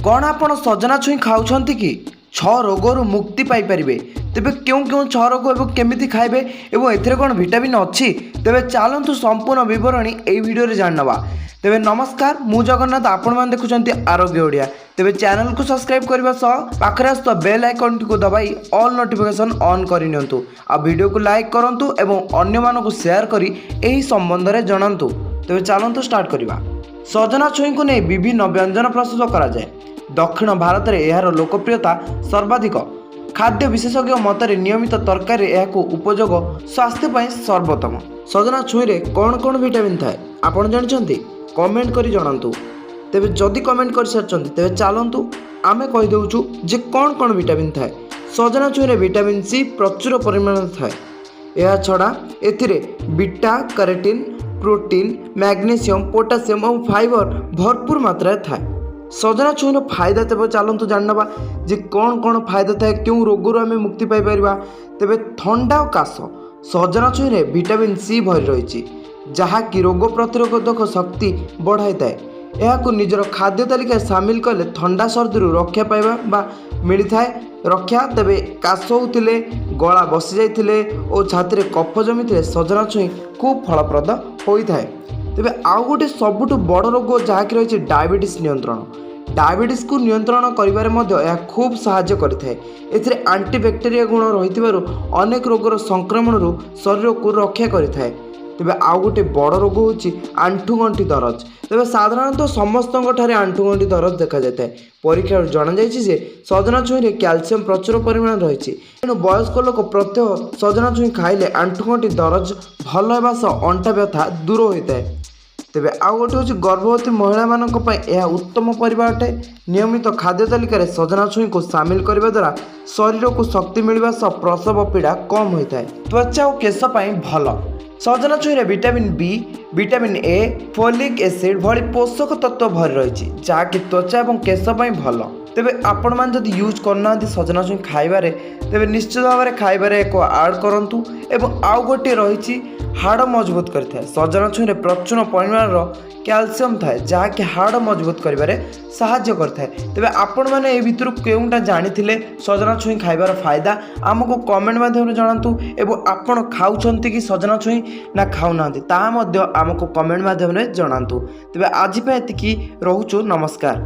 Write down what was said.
କ'ଣ ଆପଣ ସଜନା ଛୁଇଁ ଖାଉଛନ୍ତି କି ଛଅ ରୋଗରୁ ମୁକ୍ତି ପାଇପାରିବେ? ତେବେ କେଉଁ କେଉଁ ଛଅ ରୋଗ ଏବଂ କେମିତି ଖାଇବେ ଏବଂ ଏଥିରେ କ'ଣ ଭିଟାମିନ୍ ଅଛି? ତେବେ ଚାଲନ୍ତୁ, ସମ୍ପୂର୍ଣ୍ଣ ବିବରଣୀ ଏହି ଭିଡ଼ିଓରେ ଜାଣିନେବା। ତେବେ ନମସ୍କାର, ମୁଁ ଜଗନ୍ନାଥ, ଆପଣମାନେ ଦେଖୁଛନ୍ତି ଆରୋଗ୍ୟ ଓଡ଼ିଆ। ତେବେ ଚ୍ୟାନେଲକୁ ସବସ୍କ୍ରାଇବ୍ କରିବା ସହ ପାଖରେ ଆସୁଥିବା ବେଲ୍ ଆଇକନ୍ଟିକୁ ଦବାଇ ଅଲ୍ ନୋଟିଫିକେସନ୍ ଅନ୍ କରିନିଅନ୍ତୁ। ଆଉ ଭିଡ଼ିଓକୁ ଲାଇକ୍ କରନ୍ତୁ ଏବଂ ଅନ୍ୟମାନଙ୍କୁ ସେୟାର କରି ଏହି ସମ୍ବନ୍ଧରେ ଜଣାନ୍ତୁ। ତେବେ ଚାଲନ୍ତୁ ଷ୍ଟାର୍ଟ କରିବା। ସଜନା ଛୁଇଁକୁ ନେଇ ବିଭିନ୍ନ ବ୍ୟଞ୍ଜନ ପ୍ରସ୍ତୁତ କରାଯାଏ। ଦକ୍ଷିଣ ଭାରତରେ ଏହାର ଲୋକପ୍ରିୟତା ସର୍ବାଧିକ। ଖାଦ୍ୟ ବିଶେଷଜ୍ଞ ମତରେ ନିୟମିତ ତରକାରୀରେ ଏହାକୁ ଉପଯୋଗ ସ୍ୱାସ୍ଥ୍ୟ ପାଇଁ ସର୍ବୋତ୍ତମ। ସଜନା ଛୁଇଁରେ କ'ଣ କ'ଣ ଭିଟାମିନ୍ ଥାଏ, ଆପଣ ଜାଣିଛନ୍ତି? କମେଣ୍ଟ କରି ଜଣାନ୍ତୁ। ତେବେ ଯଦି କମେଣ୍ଟ କରିସାରିଛନ୍ତି, ତେବେ ଚାଲନ୍ତୁ ଆମେ କହିଦେଉଛୁ ଯେ କ'ଣ କ'ଣ ଭିଟାମିନ୍ ଥାଏ। ସଜନା ଛୁଇଁରେ ଭିଟାମିନ୍ ସି ପ୍ରଚୁର ପରିମାଣରେ ଥାଏ। ଏହା ଛଡ଼ା ଏଥିରେ beta carotene, protein, magnesium, potassium ଏବଂ ଫାଇବର ଭରପୁର ମାତ୍ରାରେ ଥାଏ। ସଜନା ଛୁଇଁର ଫାଇଦା, ତେବେ ଚାଲନ୍ତୁ ଜାଣିନେବା ଯେ କ'ଣ କ'ଣ ଫାଇଦା ଥାଏ, କେଉଁ ରୋଗରୁ ଆମେ ମୁକ୍ତି ପାଇପାରିବା। ତେବେ ଥଣ୍ଡା ଓ କାଶ। ସଜନା ଛୁଇଁରେ ଭିଟାମିନ୍ ସି ଭରି ରହିଛି, ଯାହାକି ରୋଗ ପ୍ରତିରୋଧକ ଶକ୍ତି ବଢ଼ାଇଥାଏ। ଏହାକୁ ନିଜର ଖାଦ୍ୟ ତାଲିକାରେ ସାମିଲ କଲେ ଥଣ୍ଡା ସର୍ଦ୍ଦିରୁ ରକ୍ଷା ପାଇବା ବା ମିଳିଥାଏ ରକ୍ଷା। ତେବେ କାଶ ହେଉଥିଲେ, ଗଳା ବସିଯାଇଥିଲେ ଓ ଛାତିରେ କଫ ଜମିଥିଲେ ସଜନା ଛୁଇଁ ଖୁବ୍ ଫଳପ୍ରଦ ହୋଇଥାଏ। ତେବେ ଆଉ ଗୋଟେ ସବୁଠୁ ବଡ଼ ରୋଗ ଯାହାକି ରହିଛି ଡାଇବେଟିସ୍ ନିୟନ୍ତ୍ରଣ। ଡାଇବେଟିସ୍କୁ ନିୟନ୍ତ୍ରଣ କରିବାରେ ମଧ୍ୟ ଏହା ଖୁବ୍ ସାହାଯ୍ୟ କରିଥାଏ। ଏଥିରେ ଆଣ୍ଟିବ୍ୟାକ୍ଟେରିଆ ଗୁଣ ରହିଥିବାରୁ ଅନେକ ରୋଗର ସଂକ୍ରମଣରୁ ଶରୀରକୁ ରକ୍ଷା କରିଥାଏ। ତେବେ ଆଉ ଗୋଟେ ବଡ଼ ରୋଗ ହେଉଛି ଆଣ୍ଠୁଗଣ୍ଠି ଦରଜ। ତେବେ ସାଧାରଣତଃ ସମସ୍ତଙ୍କ ଠାରେ ଆଣ୍ଠୁଗଣ୍ଠି ଦରଜ ଦେଖାଯାଇଥାଏ। ପରୀକ୍ଷାରୁ ଜଣାଯାଇଛି ଯେ ସଜନା ଛୁଇଁରେ କ୍ୟାଲସିୟମ୍ ପ୍ରଚୁର ପରିମାଣରେ ରହିଛି। ତେଣୁ ବୟସ୍କ ଲୋକ ପ୍ରତ୍ୟହ ସଜନା ଛୁଇଁ ଖାଇଲେ ଆଣ୍ଠୁଗଣ୍ଠି ଦରଜ ଭଲ ହେବା ସହ ଅଣ୍ଟା ବ୍ୟଥା ଦୂର ହୋଇଥାଏ। ତେବେ ଆଉ ଗୋଟେ ହେଉଛି ଗର୍ଭବତୀ ମହିଳାମାନଙ୍କ ପାଇଁ ଏହା ଉତ୍ତମ ପରିବା ଅଟେ। ନିୟମିତ ଖାଦ୍ୟ ତାଲିକାରେ ସଜନା ଛୁଇଁକୁ ସାମିଲ କରିବା ଦ୍ୱାରା ଶରୀରକୁ ଶକ୍ତି ମିଳିବା ସହ ପ୍ରସବ ପୀଡ଼ା କମ୍ ହୋଇଥାଏ। ତ୍ୱଚା ଓ କେଶ ପାଇଁ ଭଲ। ସଜନା ଛୁଇଁରେ vitamin B, vitamin A, folic acid ଭଳି ପୋଷକ ତତ୍ତ୍ୱ ଭରି ରହିଛି, ଯାହାକି ତ୍ୱଚା ଏବଂ କେଶ ପାଇଁ ଭଲ। ତେବେ ଆପଣମାନେ ଯଦି ୟୁଜ୍ କରୁନାହାନ୍ତି ସଜନା ଛୁଇଁ ଖାଇବାରେ, ତେବେ ନିଶ୍ଚିତ ଭାବରେ ଖାଇବାରେ ଏକ ଆଡ଼୍ କରନ୍ତୁ। ଏବଂ ଆଉ ଗୋଟିଏ ରହିଛି, ହାଡ଼ ମଜବୁତ କରିଥାଏ। ସଜନା ଛୁଇଁରେ ପ୍ରଚୁର ପରିମାଣର କ୍ୟାଲସିୟମ୍ ଥାଏ, ଯାହାକି ହାଡ଼ ମଜବୁତ କରିବାରେ ସାହାଯ୍ୟ କରିଥାଏ। ତେବେ ଆପଣମାନେ ଏ ଭିତରୁ କେଉଁଟା ଜାଣିଥିଲେ ସଜନା ଛୁଇଁ ଖାଇବାର ଫାଇଦା, ଆମକୁ କମେଣ୍ଟ ମାଧ୍ୟମରେ ଜଣାନ୍ତୁ। ଏବଂ ଆପଣ ଖାଉଛନ୍ତି କି ସଜନା ଛୁଇଁ ନା ଖାଉନାହାନ୍ତି, ତାହା ମଧ୍ୟ ଆମକୁ କମେଣ୍ଟ ମାଧ୍ୟମରେ ଜଣାନ୍ତୁ। ତେବେ ଆଜି ପାଇଁ ଏତିକି ରହୁଛୁ। ନମସ୍କାର।